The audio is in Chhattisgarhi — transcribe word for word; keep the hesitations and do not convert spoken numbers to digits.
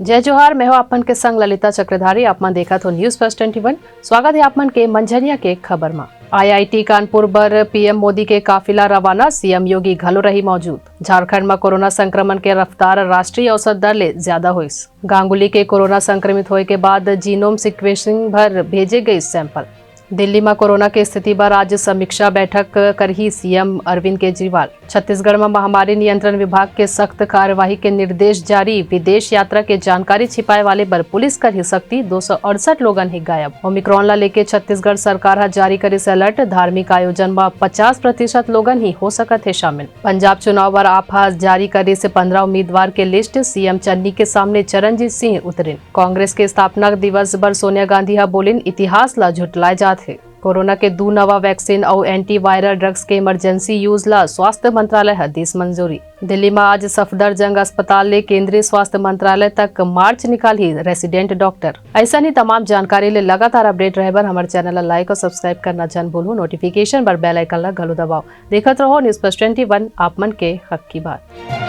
जय जोहार, मैं हूं आप मन के संग ललिता चक्रधारी। आप मन देखत हो News First twenty one। स्वागत है आप मन के मंझनिया के खबर मा। I I T कानपुर बर P M मोदी के काफिला रवाना, C M योगी घलो रही मौजूद। झारखंड म कोरोना संक्रमण के रफ्तार राष्ट्रीय औसत दर ले ज्यादा होइस। गांगुली के कोरोना संक्रमित होए के बाद genome sequencing बर भेजे गइस sample। दिल्ली म कोरोना के स्थिति बर आज समीक्षा बैठक करही C M अरविंद केजरीवाल। छत्तीसगढ़ म महामारी नियंत्रण विभाग के सख्त कार्यवाही के निर्देश जारी, विदेश यात्रा के जानकारी छिपाए वाले बर पुलिस करही सख्ती, दो सौ अड़सठ लोगन ही गायब। Omicron ला लेके छत्तीसगढ़ सरकार ह जारी करिस alert, धार्मिक आयोजन म पचास प्रतिशत लोगन ही हो सकत हे शामिल। पंजाब चुनाव बर आप ह जारी करिस पंद्रह उम्मीदवार के list, C M चन्नी के सामने चरणजीत सिंह उतरिन। कांग्रेस के स्थापना दिवस बर सोनिया गांधी ह बोलिन, इतिहास ला झुटलाए जात हे। कोरोना के दू नवा vaccine अउ antiviral drugs के emergency use ला स्वास्थ्य मंत्रालय ह दिस मंजूरी। दिल्ली म आज सफदरजंग अस्पताल ले केंद्रीय स्वास्थ्य मंत्रालय तक march निकालही resident doctor। अइसन ही तमाम जानकारी ले लगातार update रहे बर हमर channel ला like अउ subscribe करना झन भूलहू। Notification बर bell icon ला घलो दबाओ। देखत रहो News First twenty one, आप मन के हक की बात।